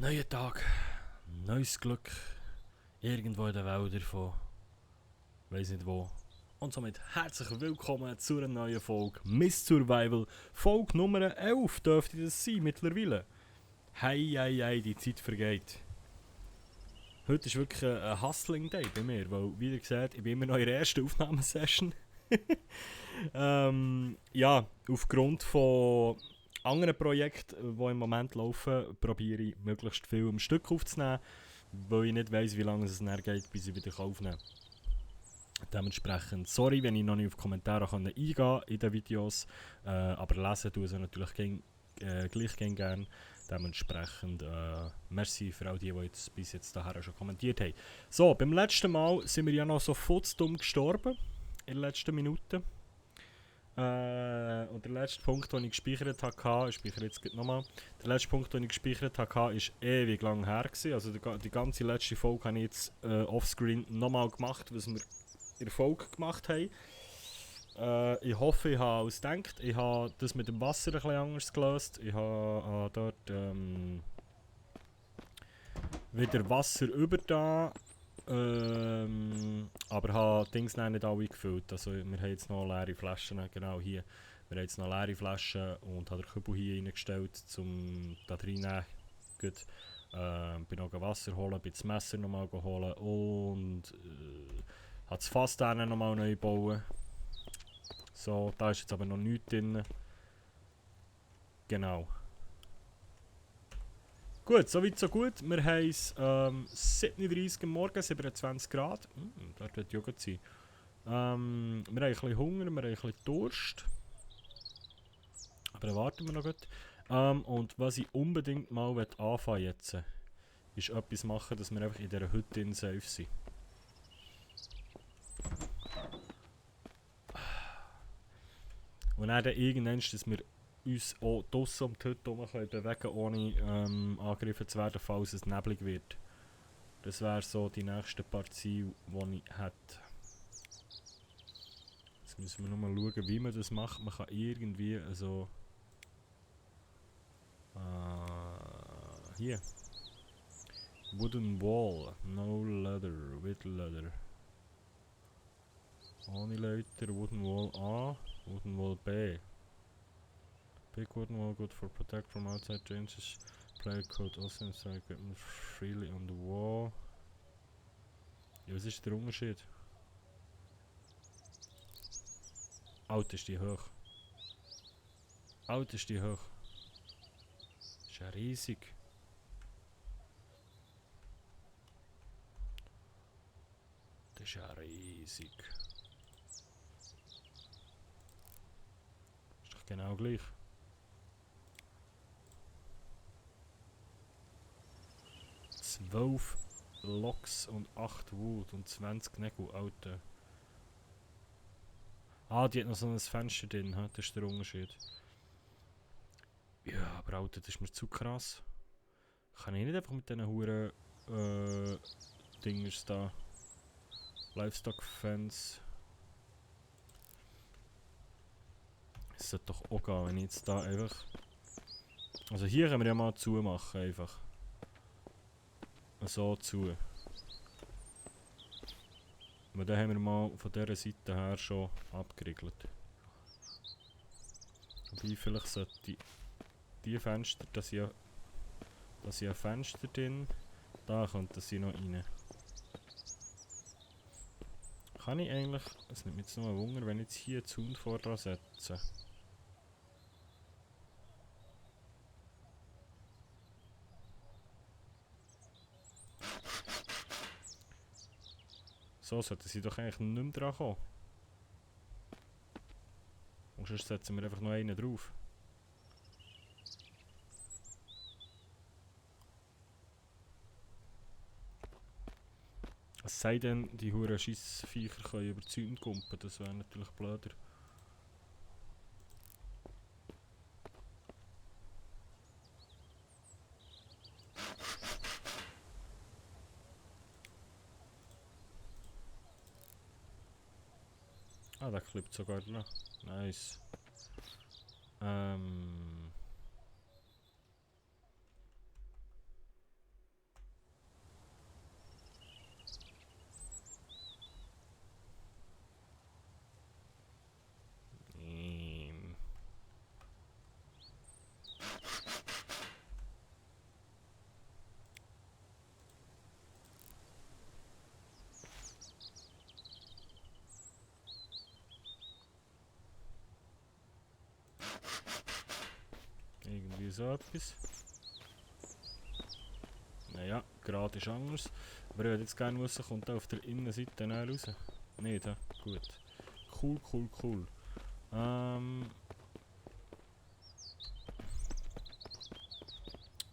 Neuer Tag, neues Glück, irgendwo in den Wäldern von weiss nicht wo. Und somit herzlich willkommen zu einer neuen Folge Miss Survival. Folge Nummer 11 dürfte das sein mittlerweile. Hei, die Zeit vergeht. Heute ist wirklich ein Hustling-Day bei mir, weil, wie ihr seht, ich bin immer noch in der ersten Aufnahmesession. Ja, aufgrund von anderen Projekten, die im Moment laufen, probiere ich möglichst viel am Stück aufzunehmen, weil ich nicht weiss, wie lange es dann geht, bis ich wieder aufnehmen kann. Dementsprechend, sorry, wenn ich noch nicht auf Kommentare eingehen kann in den Videos, aber lesen tue ich natürlich gleich gerne. Dementsprechend, merci für all die jetzt bis jetzt daher schon kommentiert haben. So, beim letzten Mal sind wir ja noch so futzdumm gestorben, in der letzten Minute. Und der letzte Punkt, den ich gespeichert hatte, ich speichere jetzt nochmal, der letzte Punkt, den ich gespeichert hatte, war ewig lang her gewesen. Also die ganze letzte Folge habe ich jetzt offscreen nochmal gemacht, was wir in der Folge gemacht haben. Ich hoffe, ich habe alles gedacht. Ich habe das mit dem Wasser ein bisschen anders gelöst. Ich habe dort wieder Wasser über da. Aber habe Dings nicht alle gefüllt. Also wir haben jetzt noch leere Flaschen, genau hier. Wir haben jetzt noch leere Flaschen und habe den Kübel hier reingestellt, um da reinzunehmen. Gut. Bin noch Wasser holen, bin das Messer nochmal holen und habe das Fass dann nochmal neu bauen. So, da ist jetzt aber noch nichts drin. Genau. Gut, soweit so gut. Wir haben es 37 am Morgen, 27 Grad. Das wird ja gut sein. Wir haben ein bisschen Hunger, wir haben ein bisschen Durst. Aber dann warten wir noch gut. Und was ich unbedingt mal anfangen jetzt, ist etwas machen, dass wir einfach in dieser Hütte safe sind. Und dann irgendwann, dass wir uns auch draussen um die Hütte herum bewegen können, ohne angegriffen zu werden, falls es neblig wird. Das wäre so die nächsten paar Ziele, die ich hätte. Jetzt müssen wir nur mal schauen, wie man das macht. Man kann irgendwie so... hier. Wooden Wall. No leather. With leather. Ohne Leiter. Wooden Wall A. Wooden Wall B. Big wooden wall good for protect from outside changes. Player code also inside equipment freely on the wall. Ja, was ist der Unterschied? Alt ist die hoch. Alt ist die hoch. Das ist ja riesig. Das ist ja riesig. Ist doch genau gleich. 12 Loks und 8 Wood und 20 Nägel, Alter. Ah, die hat noch so ein Fenster drin, das ist der Unterschied. Ja, aber Alter, das ist mir zu krass. Kann ich nicht einfach mit diesen Huren Dingers da. Livestock Fence. Es sollte doch auch gehen, wenn ich jetzt da einfach... Also hier können wir ja mal zumachen, einfach. So zu. Aber dann haben wir mal von dieser Seite her schon abgeriegelt. Wobei vielleicht sollte die Fenster, da sind ja Fenster drin, da könnte sie noch rein. Kann ich eigentlich, es nimmt mich jetzt nur ein Wunder, wenn ich jetzt hier einen Zaun vor dran setze. So sollten sie doch eigentlich nicht mehr dran kommen. Und sonst setzen wir einfach noch einen drauf. Es sei denn, die huren Scheissviecher können über die Zäune kumpen, das wäre natürlich blöder. Ah, der klippt sogar noch. Nice. irgendwie so etwas. Naja, gerade ist anders. Aber ich würde jetzt gerne wissen, kommt da auf der Innenseite näher raus? Nicht, hä? Gut. Cool, cool, cool.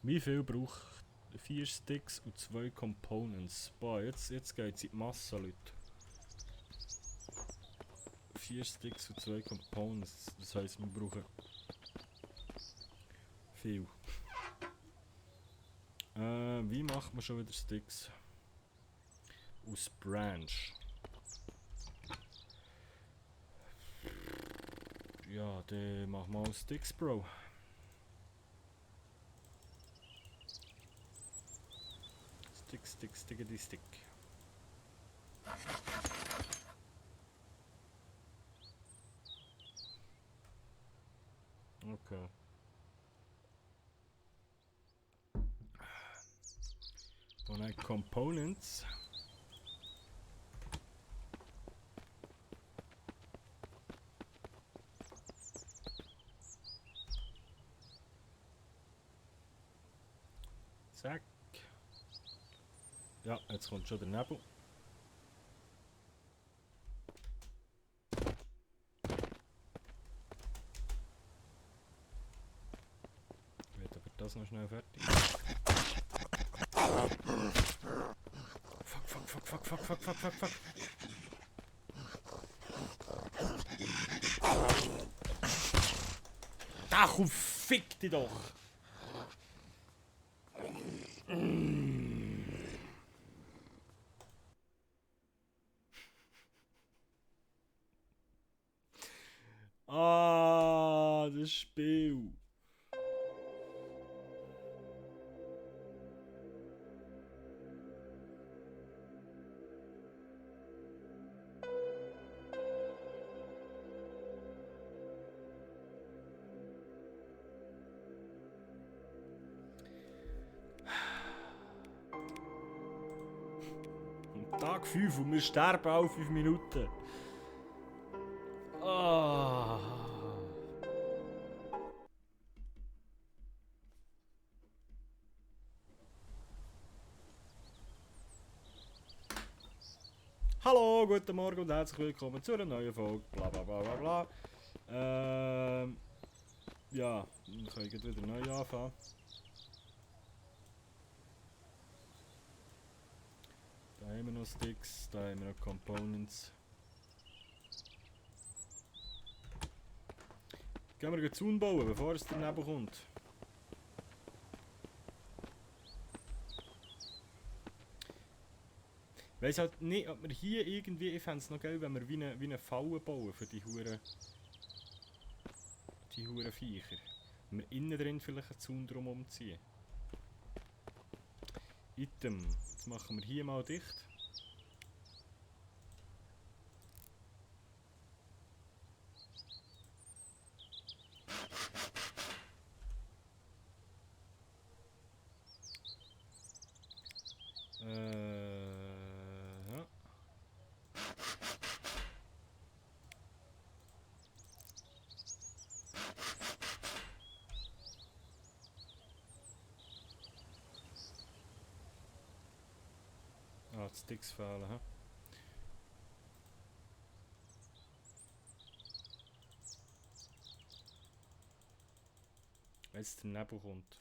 Wie viel braucht 4 Sticks und 2 Components? Boah, jetzt geht es in die Masse, Leute. 4 Sticks und 2 Components. Das heisst, wir brauchen viel. Wie macht man schon wieder Sticks? Aus Branch. Ja, dann machen wir aus Sticks, Bro. Stick, stickity stick. Okay. Und dann Components. Zack. Ja, jetzt kommt schon der Nebel. Wird aber das noch schnell fertig. Fuck. Da komm, fick dich doch! Ah, das Spiel. Tag 5 und wir sterben alle 5 Minuten. Ah. Hallo, guten Morgen und herzlich willkommen zu einer neuen Folge. Bla bla bla bla bla. Ja, wir können wieder neu anfangen. Da haben wir noch Sticks, da haben wir noch Components. Gehen wir einen Zaun bauen, bevor es daneben kommt. Ich weiss halt nicht, ob wir hier irgendwie, ich fände es noch geil, wenn wir wie eine Falle bauen für die Huren Viecher. Wenn wir innen drin vielleicht einen Zaun drum umziehen. Item, jetzt machen wir hier mal dicht. Ja. Ah, die Sticks fehlen, hä? Wenn jetzt der Nebel kommt.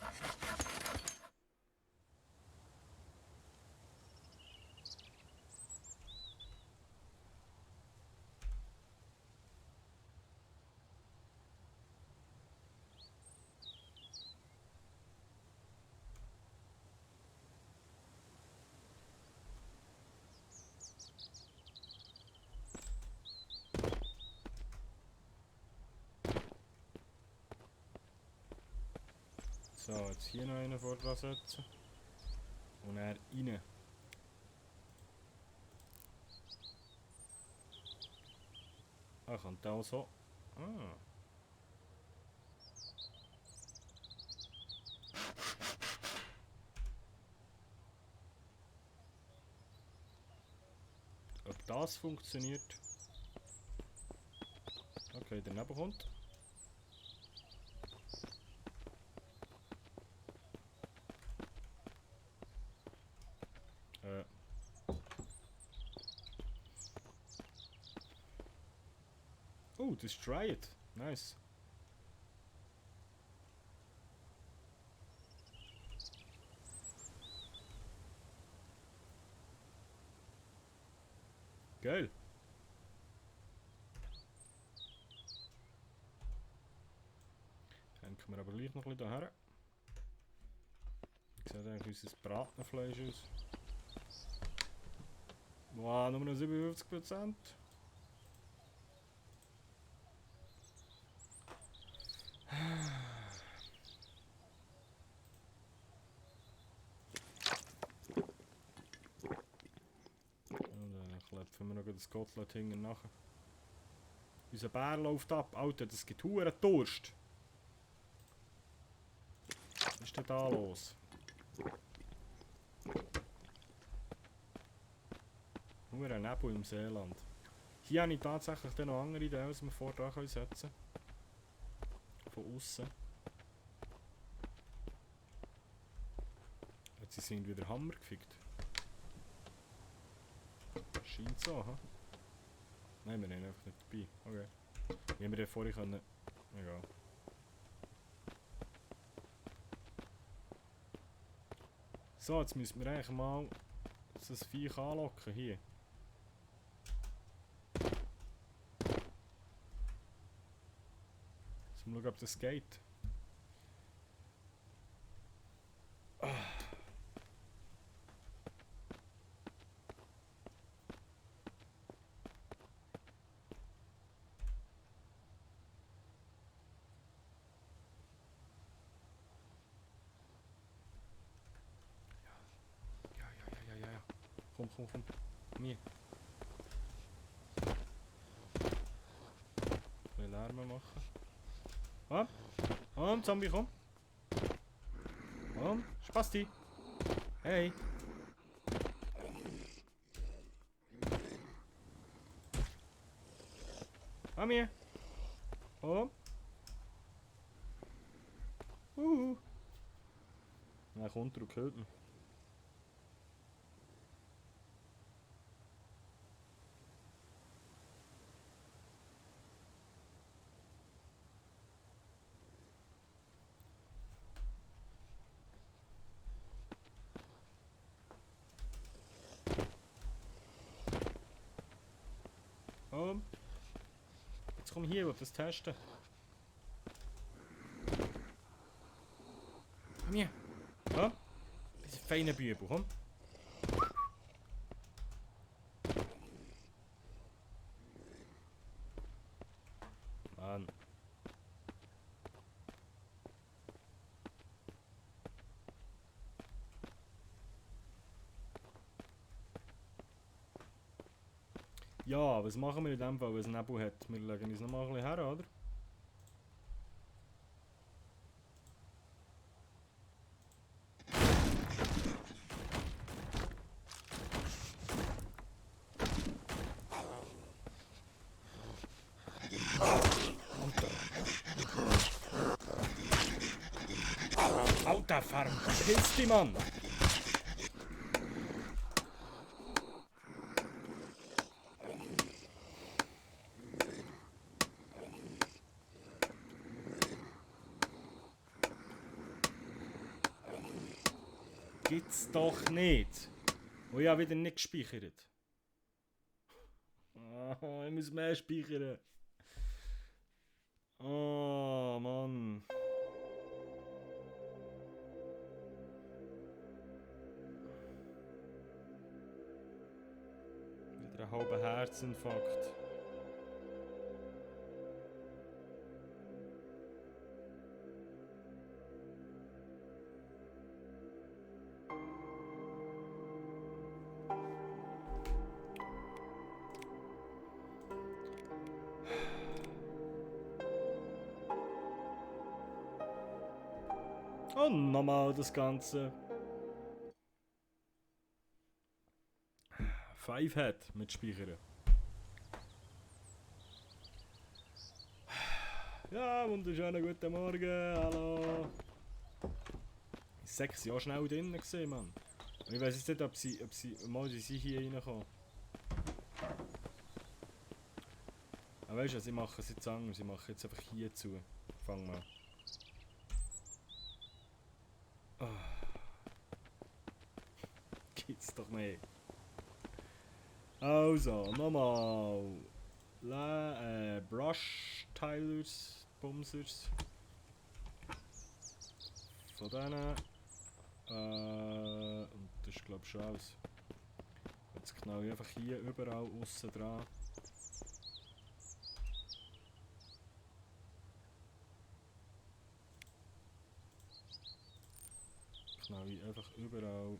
So, jetzt hier noch einen vor dran setzen. Und dann rein. Ah, kommt auch so. Ah. Ob das funktioniert? Okay, der Nebel kommt. Oh, destroyed. Nice. Geil. Denken wir aber gleich noch ein bisschen daher. Wie sieht eigentlich unser Bratenfleisch aus? Wow, nur noch 57%. Und dann klepfen wir noch das Kotelett hinten nachher. Unser Bär läuft ab. Alter, das gibt huere Durst. Was ist denn da los? Nur ein Nebel im Seeland. Hier habe ich tatsächlich dann noch andere Ideen, die wir vorher setzen können. Von außen. Jetzt sie sind wieder Hammer gefickt. Scheint so, ha? Nein, wir nehmen einfach nicht dabei. Okay. Wie haben wir den vorhin können... Egal. So, jetzt müssen wir eigentlich mal das Viech anlocken hier. Jetzt mal schauen, ob das geht. Ja. Komm. Mir. Ein bisschen Lärm machen. Komm, Zombie, komm. Komm, Spasti. Hey. Komm hier. Komm. Na, kommt und killt ihn. Jetzt komm hier, ich will das testen. Komm hier. Komm. Das ist ein feiner Bübel, komm. Mann. Ja, was machen wir in dem Fall, wenn es Nebel hat? Wir legen uns noch mal ein bisschen her, oder? Alter Farm, verpiss dich, Mann! Gibt's doch nicht! Oh ja, wieder nicht gespeichert. Oh, ich muss mehr speichern. Oh, Mann. Wieder ein halber Herzinfarkt. Und nochmal das Ganze. 5 hat mit Speichern. Ja, wunderschönen guten Morgen, hallo. 6 Jahre schnell drin gesehen, Mann. Und ich weiß jetzt nicht, ob sie mal sie hier reinkommen. Aber weißt du, sie machen es jetzt anders. Sie machen jetzt einfach hier zu. Fang mal. Oh. Gibt's doch nicht. Also, nochmal. Brush Tilers, Bumsers. Von denen. Und das ist glaube ich schon alles. Jetzt knall ich einfach hier überall aussen dran. Knall ich einfach überall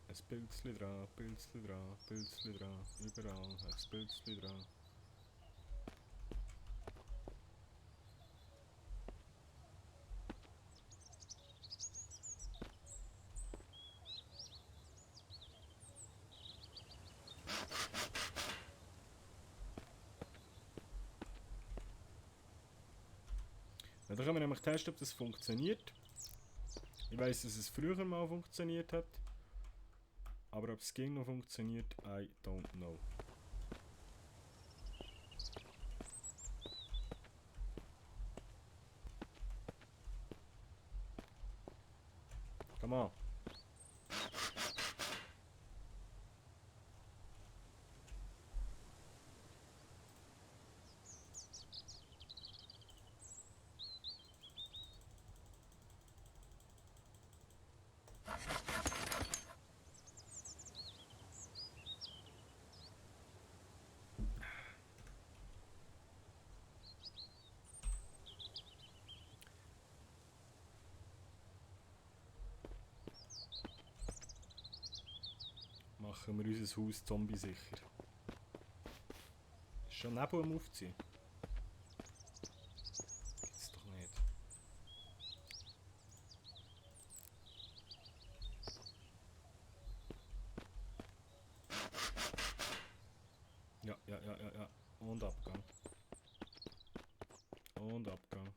ein Pilzchen dran, Pilzchen dran, Pilzchen dran, überall ein Pilzchen dran. Ja, da können wir nämlich testen, ob das funktioniert. Ich weiss, dass es früher mal funktioniert hat. Aber ob es ging noch funktioniert, I don't know. Come on. Machen wir unser Haus zombie-sicher. Ist schon Nebel am Aufziehen? Gibt's doch nicht. Ja. Und Abgang. Und Abgang.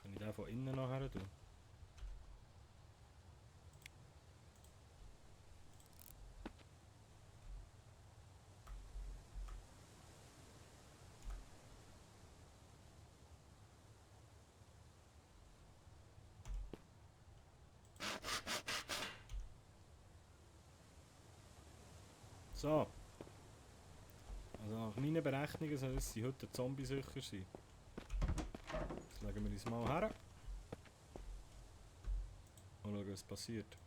Kann ich den von innen nachher tun? So. Also nach meinen Berechnungen soll es heute Zombie sicher sein. Jetzt legen wir uns mal her. Und schauen, was passiert.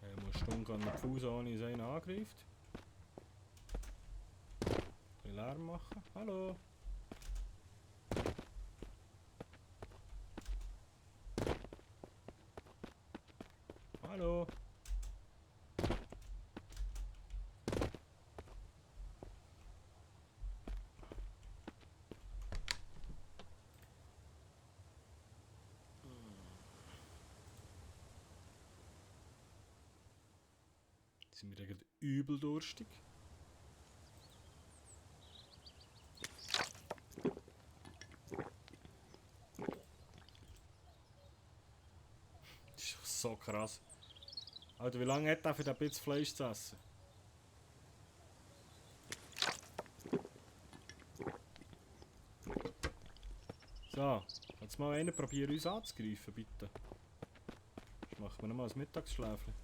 Ich muss Stunde an den Fuß, ohne dass einer angreift. Ein bisschen Lärm machen. Hallo! Hallo! Jetzt sind wir gerade übel durstig. Das ist doch so krass. Alter, wie lange hat er für ein bisschen Fleisch zu essen? So, jetzt mal einer probieren, uns anzugreifen, bitte. Jetzt machen wir nochmal ein Mittagsschläfchen.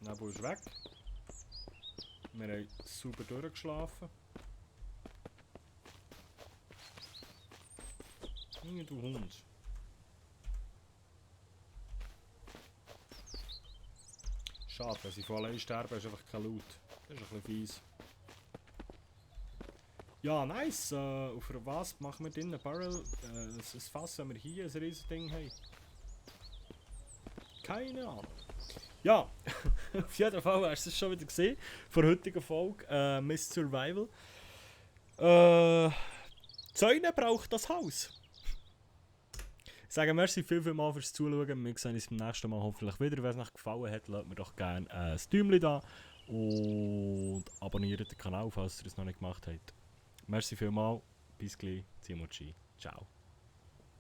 Nebel ist weg. Wir haben super durchgeschlafen. Du Hund. Schade, wenn sie von allein sterben, ist einfach kein Loot. Das ist ein bisschen fies. Ja, nice. Für was machen wir denn ein Barrel? Das Fass, wenn wir hier ein riesiges Ding haben. Keine Ahnung. Ja, auf jeden Fall hast du es schon wieder gesehen. Vor der heutigen Folge Miss Survival. Zäune braucht das Haus. Ich sage merci viel mal fürs Zuschauen. Wir sehen uns beim nächsten Mal hoffentlich wieder. Wenn es euch gefallen hat, lasst mir doch gerne ein Däumchen da. Und abonniert den Kanal, falls ihr es noch nicht gemacht habt. Merci viel mal. Bis gleich. Timochi. Ciao.